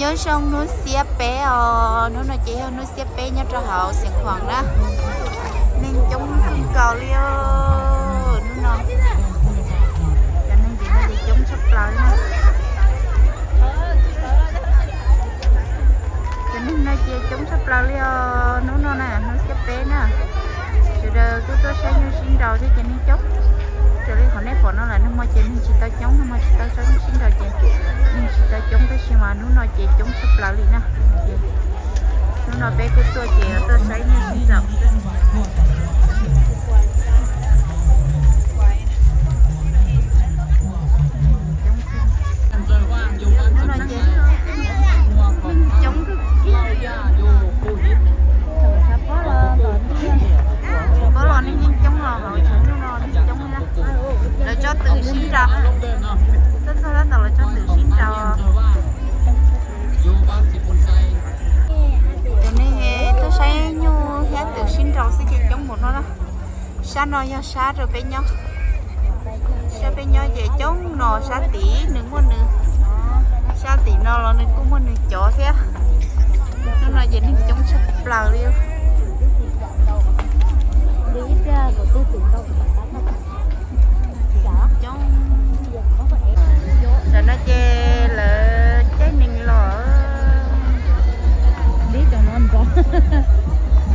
Nyob zoo hnub xiab peb os, hnub no ces yog hnub xiab peb nyob rau hauv Xeev Khuam na. Neeg coob kawg nkaus li os hnub no. Cov neeg ces coob tshaj plaws li na. Cov neeg no ces coob tshaj plaws li os hnub no na, hnub xiab peb na. Sawv daws kuj tuaj saib nyuj sib nraus thiab ces neeg coob. Raws li qhov nej pom no lawm, nag hmo ces neeg tsis tau coob, nag hmo tsis tau saib nyuj sib nraus ces neeg tsis tau coob, tab sis mas hnub no ces coob tshaj plaws li na. Hnub no peb kuj tuaj ces tuaj saib nyuj sib nraus xwb. Hnub no ces neeg coob kawg kiag. Thaum tshav pob los tom ntej, tshav pob los neeg yeej coob los hauv, tshav ntuj no neeg coob na. Lawv tsob twm sib nraus, tuaj txog tab tom lawv tsob twm sib nraus. Cov neeg tuaj saib nyuj thiab twm sib nraus xwb ces coob npaum no na. Sab no yog sab rau peb nyob. Sab peb nyob ces coob no, sab tid nws muaj nws, sab tim no los nws kuj muaj nws cov thiab. Hnub no ces neeg coob tshaj plaws li. Tam no ces lawv caij neeg los,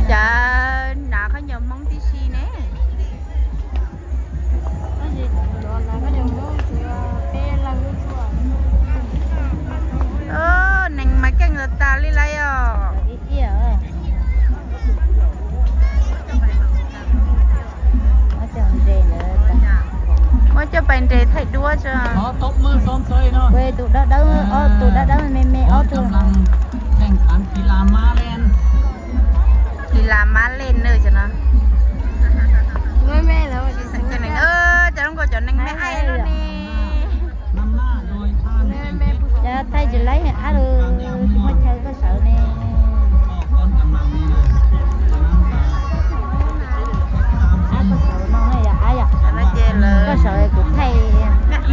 cav hnav khaub ncaws Hmoob tib si ne. Neeg mas keej tas tas li lawm os. Muab coj pais nres thaij duab tso. Tus dawb dawb, tus dawb dawb me me ob tug. Tis las mab lej no. Cov zoo nkaus cov neeg me ab no ne. Cov thaij tsis laib ab lawm, tsis muaj chaw tuaj sawv ne. Ab tuaj sawv no yom, ab yom. Tuaj sawv kuv thaij.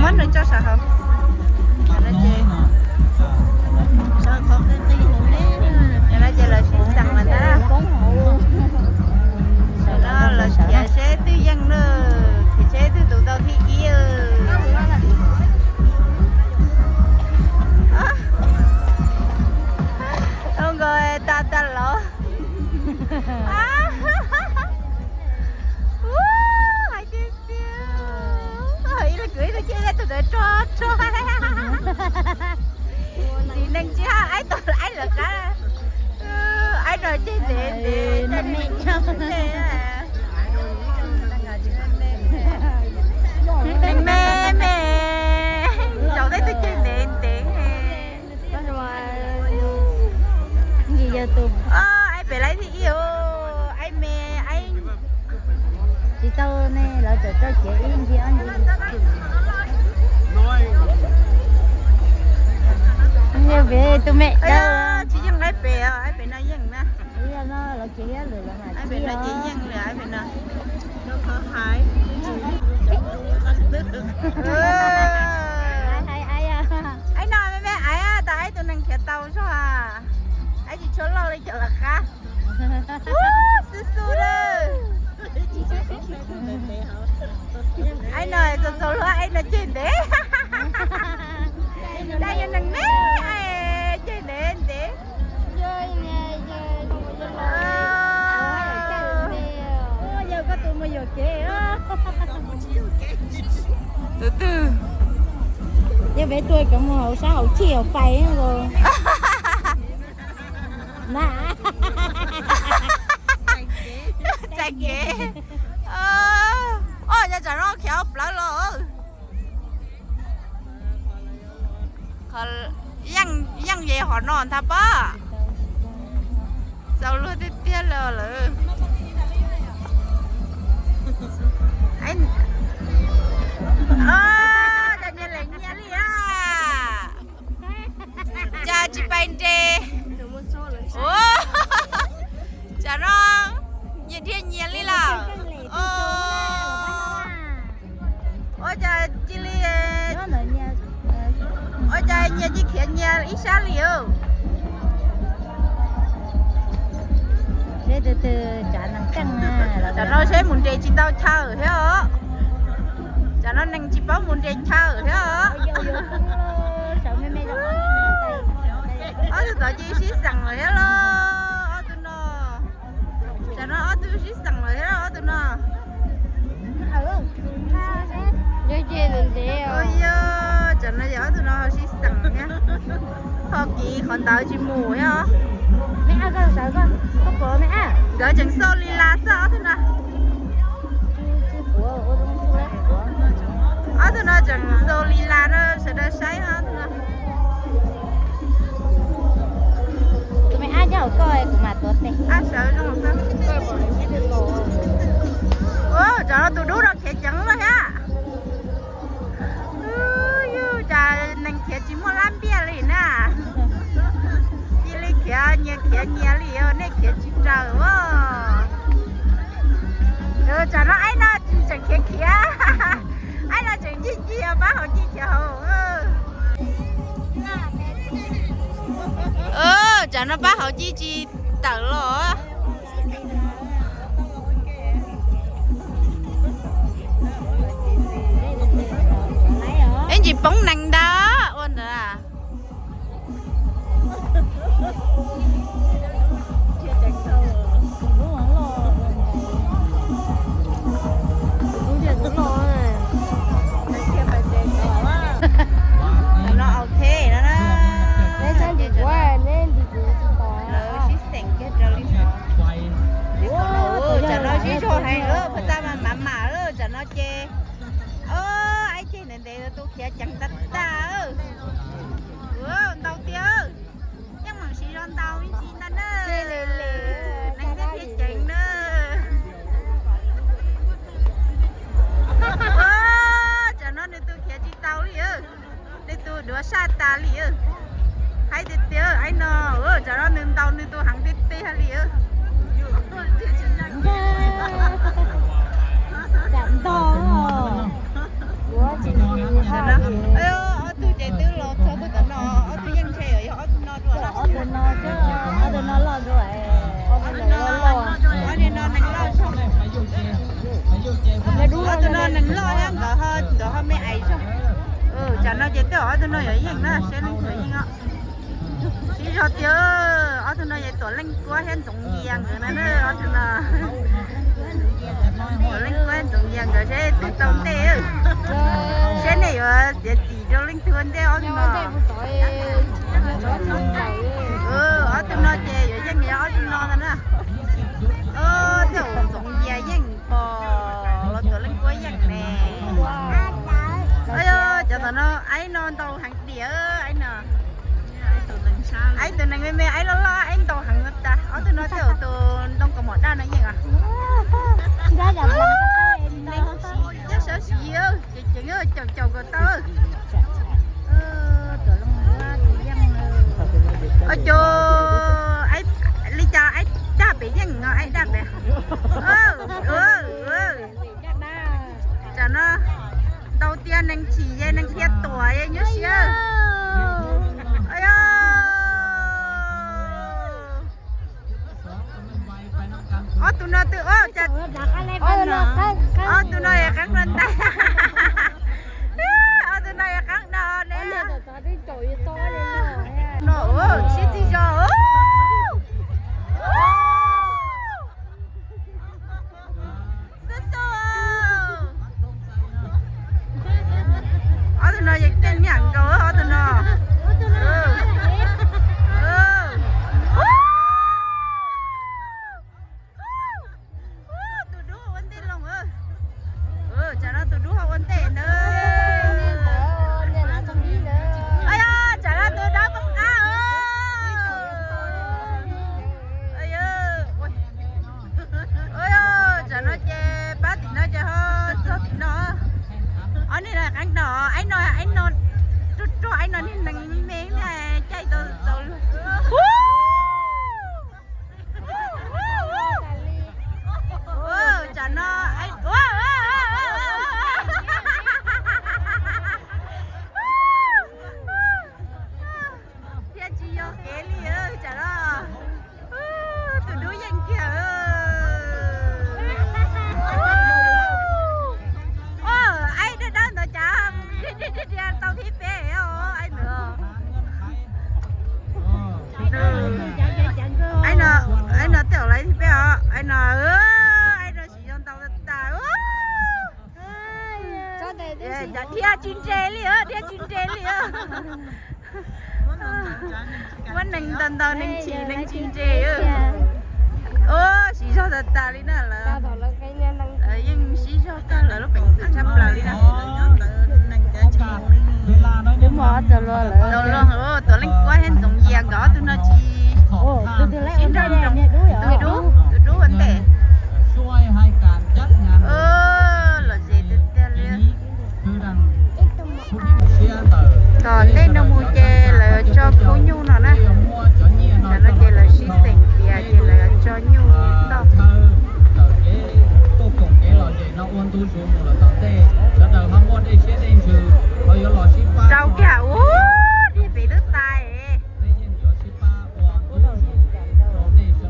Muab nws tso sawv hauv. Ces lawv sib xeem lawm ntag. Sawv no los khiav seb twg yeej na, khiav seb twg tus tau thib ib. Zoo nkaus tas tas los. Hais tias tiag, ib leeg kwv ib tug ceg tus ntawd tso tso. Txiv neeg tsis haj aib tau aib lawv qab. Aib no ceg ntev ntev, ceg ntev. Neeg me me, zaum tej tug ceg ntev ntev. Aib pem laib thib ib, aib me, aib tsis tau ne, lawv txawm tso khiav ib ncig ob ncig. Yog pem tus me, tsis yeej aib pem, aib pem no yeej na. Aib pem no ces yeej lawm, aib pem no. Aib no me me aib tas aib tus neeg khiav tau zog, aib tsis tshua loj li cov lawv qab. Xub xub lawm. Aib no txaus txaus luag, aib no ceg ntev. Dab yog neeg me, ceg ntev ntev. Yog koj tus mus yuam kev. Tus twg? Yog peb tuaj cov mus hauv sab hauv tshij hauv pais na. Txais kev. Oj, yog tsam no khiav hauv plawv los. Yeej yem hov no ntag pob. Txaus luag tiag tiag li lawm. Cas nyias lees nyias li a. Cas tsis pais nres. Tsam no nyias dhia nyias li lawm. Ua cas cia li, Ua cas nyias cia khiav nyias ib sab li os? Seb tus twg tsav nees keej na. Tam no seb mus nres tsis tau chaw thiab os. Tam no neeg tsis paub mus nres chaw thiab os. Ob tug tod cia sib xeem lawm thiab los? Ob tug no, tam no ob tug sib xeem lawm thiab ob tug no. Yog, tam no yog ob tug no ho sib xeem thiab. Txoj kev qhov ntawd tsis mus thiab os. Nkawd tseem xauj li las xwb ob tug no. Ob tug no tseem xauj li las rau sawv daws saib os. Tus me ab nyob hauv koj kuv mam tuav tes. Ab sawv zoo. Ua, tsam no tus dub no khiav ceev lawm thiab. Yus cas neeg khiav tsis muaj lab npiaj li na. Cia li khiav nyias khiav nyias li os, nej khiav tsis raws os. Tsam no aib no tseem khiav khiav. Aib no tseem ncig ncig pab hauv ncig khiav hauv. Tsam no pab hauv ncig tsis tawm los. Ib ntsis poob nees ntag ua ntawd. No ok no na. Lawv sib xeem kiag raws li no. Tsam no sib zog heev lawm, pab tab mas mam mam lawm tsam no ces. Aib ceg ntev ntev tus khiav ceev tag tag. Ntau tiag. Yeej meem siv zog ntau ib ntsis ntag na. Neeg thiaj ceev na. Tsam no nws tus khiav tsis tau li, nws tus duav saj tas li. Haib tiag tiag, aib no, tsam no nws ntaus nws tus heev tiag tiag li. Ob tug ces twb los txog puag tom no, ob tug yeej ntshe yog ob tug no dua. Ob tug no, ob tug no loj dua. Ob tug no neeg loj zog. Ob tug no neeg loj thiab nkawd ho me ais zog. Tsam no ces twb ob tug no yuav yeej na, seb leej twg yeej os. Sib zog tiag, ob tug no yog Tuam Leej Kuab thiab Ntxoov Yias nkawd na, ob tug no. Tuam Leej Kuab Ntxoov Yias nkawd seb twg tau ntej. Seb nej yuav txiav txim rau leej twg ua ntej ob tug no. Ob tug no ces yuav yeej yog ob tug no ntag na. Thiab Ntxoov Yias yeej pom los Tuam Leej Kuab yeej ne. Cov tom no aib no ntau heev tiag, aib no. Aib tus neeg me me, aib loj loj, aib ntau heev tas. Ob tug no thiab tus ntoo kaus mom daj no yeej os. Cov sawv siv ces ceev caum caum kom tau. Ua cas li cas aib daj pem yeej no, aib daj pem. Tsam no ntau tiag, neeg chim ye neeg dhia tuam ye nyuaj siab. Ob tug no twb, ob tug no yog qeeb dua ntais. Ob tug no yog qeeb dua ne. No sib txig zog. Ob tug no yeej tej niam nkaus ob tug no. Tus dub ua ntej loo. Tsam no tus dub ho ua ntej ntawd. Yog tsam no tus dub poob qab os. Kev li tsam no, tus dub yeej kiag. Aib dawb dawb ntawd cas dhia tau thib peb os, aib ntawd. Aib no, aib no tej zaum lawv thib peb os, aib no, aib no siv zog ntau tas tas. Dhia tsis nres li, dhia tsis nres li. Muab neeg ntau ntau neeg chim neeg tsis nres. Siv zog tas tas li na lawv. Yeej siv zog tag lawv lub peev xwm tshaj plaws li na. Txaus luag, tuam leej kuab thiab ntxoov yias nkawd ob tug no tsis sib nrog nroos. Tus dub, tus dub ua ntej. Lom zem tiag tiag li. Tom ntej no mus ces lawv tso khub nyuj no na. Tam no ces lawv sib xeem tias ces lawv tso nyuj ntoj. Rau kiag ua dej pem twb tas.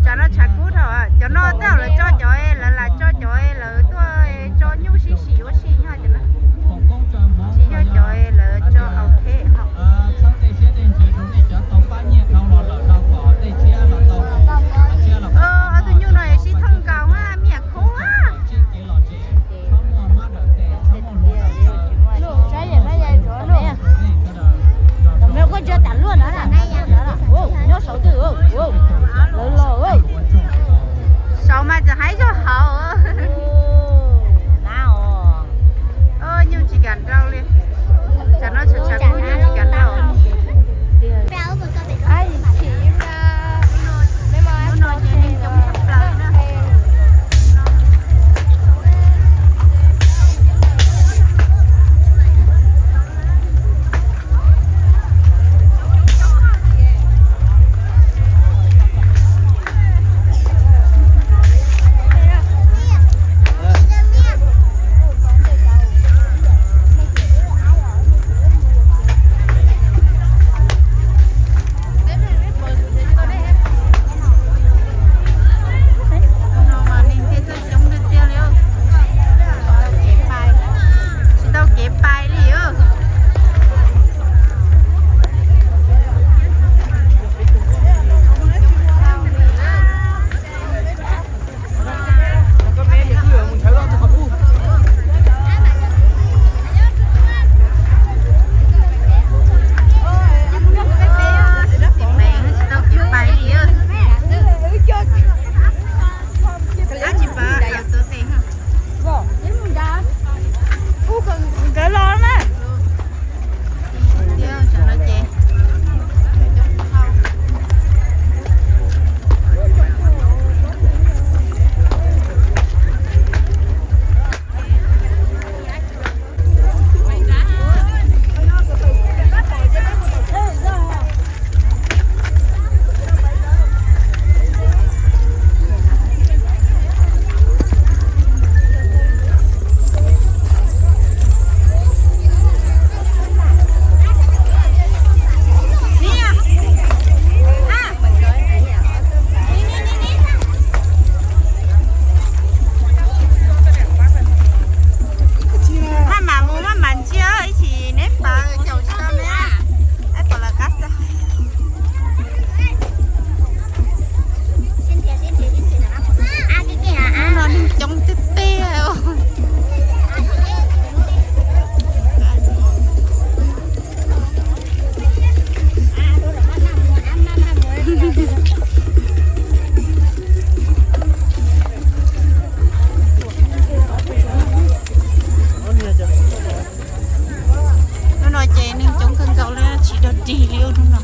Tsam no tshav kub dhau, cov no tej zaum lawv tso cov, lawv lam tso cov lawv tuaj tso nyuj sib sim ua si nyob cov no. Tsis yog cov lawv tso au thiab. Ob tug nyuj no sib thooj nkaus, me nyuam khub. Saum mas tseem haib zog hauv. Nyuj tsis kam nrau li. Tsam no tshav tshav kub nyuj tsis kam nrau. Hnub no ces neeg coob tshaj plaws na. Hnub no mas neeg thiaj txawj coob tiag tiag li. Tsis tau kev pais, tsis tau kev pais li. Tsis tau kev pais li. Ab tsis pom yus tus tes. Nkawd los na. Maj mam mus maj mam ntsia ib chim neb pawg caum tsis tau neb. Ab, pom lawv qab xwb. Hnub no neeg coob tiag tiag. Hnub no ces neeg coob kawg nkaus li, tsis dog dig li hnub no.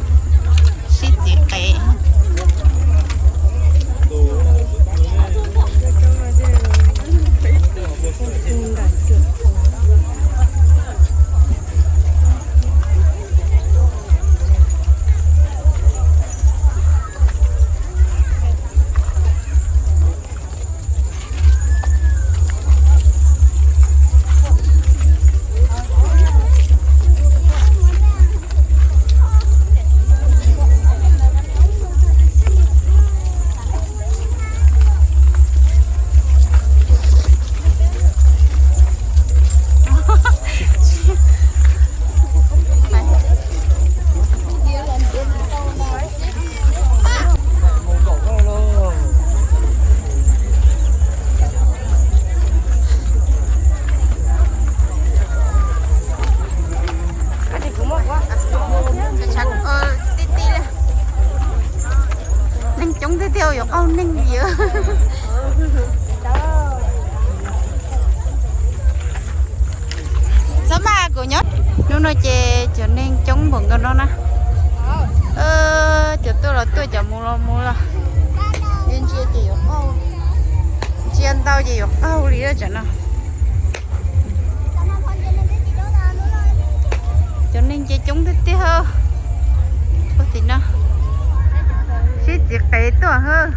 Sib txiv qev. Qaug neeg li. Txhob maj, kuv nyob. Hnub no ces cov neeg coob npaum nkaus no na. Cov tuaj los tuaj, cov mus los mus los. Ntsia ces yuav qaug, ntsia ntau ces yuav qaug li lawm tsam no. Cov neeg ces coob tiag tiag. Ua tim no sib txiv qev tuaj hab.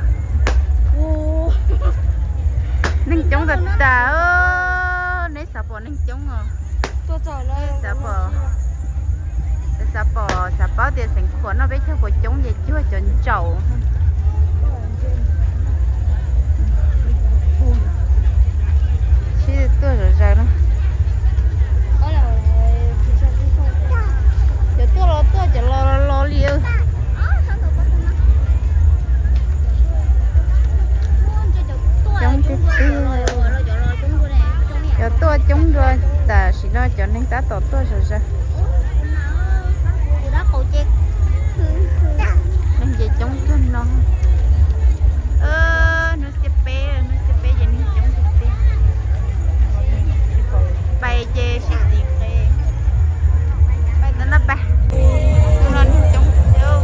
Neeg coob tas tas. Neb xav pom neeg coob os? Neb xav pom, xav pom, xav paub tias Xeev Khuam no peb caug puas coob ces cuag cov ntsaum. Sib tuaj zom zaws na. Cov tuaj los tuaj, cov los los li. Coob tiag tiag. Cov tuaj coob dua, tam sim no cov neeg tab tom tuaj zom zaws. Neeg ces coob kawg no. Hnub xiab peb, hnub xiab peb ces neeg coob tiag tiag. Pais ces sib txiv qev, pais tau na pais. Hnub no neeg coob tiag.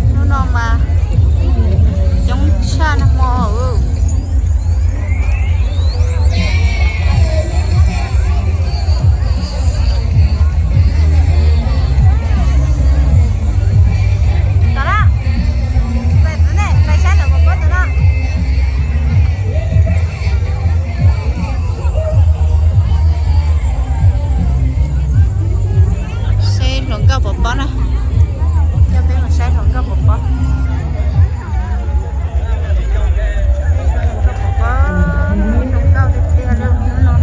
Hnub no mas coob tshaj nag hmo. Saib hluas nkauj puas pob na. Coj peb mus saib hluas nkauj puas pob. Hluas nkauj tiag tiag li hnub no.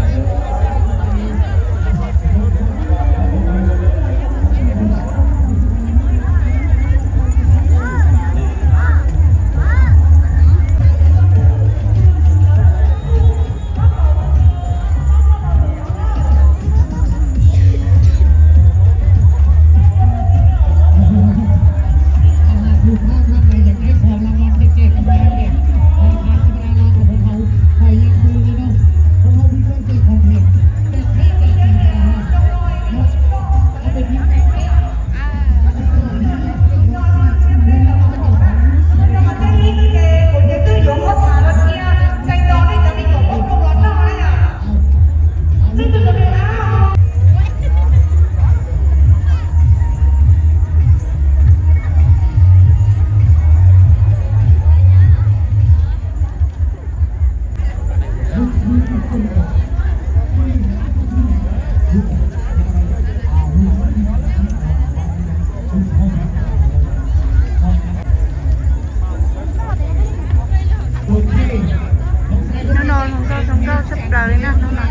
Hnub no hluas nkauj zoo nkauj tshaj plaws li na hnub no.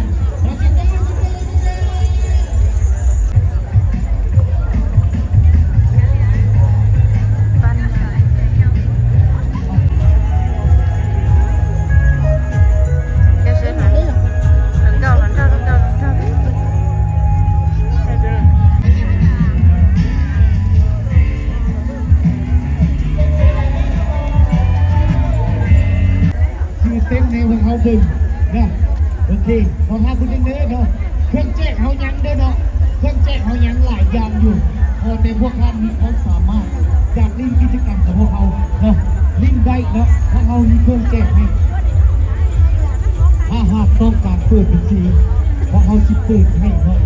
Tus teb ne hauv pw, ok, qhov thab kuv teb ne no, เครื่องแจก hauv ยัง ด้วยเนาะ เครื่องแจก hauv ยัง หลายอย่างอยู่ พอแต่พวกท่านมีความสามารถ อยากเล่นกิจกรรมกับพวกเขาเนาะ เล่นได้เนาะ พวกเขามีเครื่องแจกให้ ถ้าหากต้องการเปิดบัญชี พวกเขาสิเปิดให้เนาะ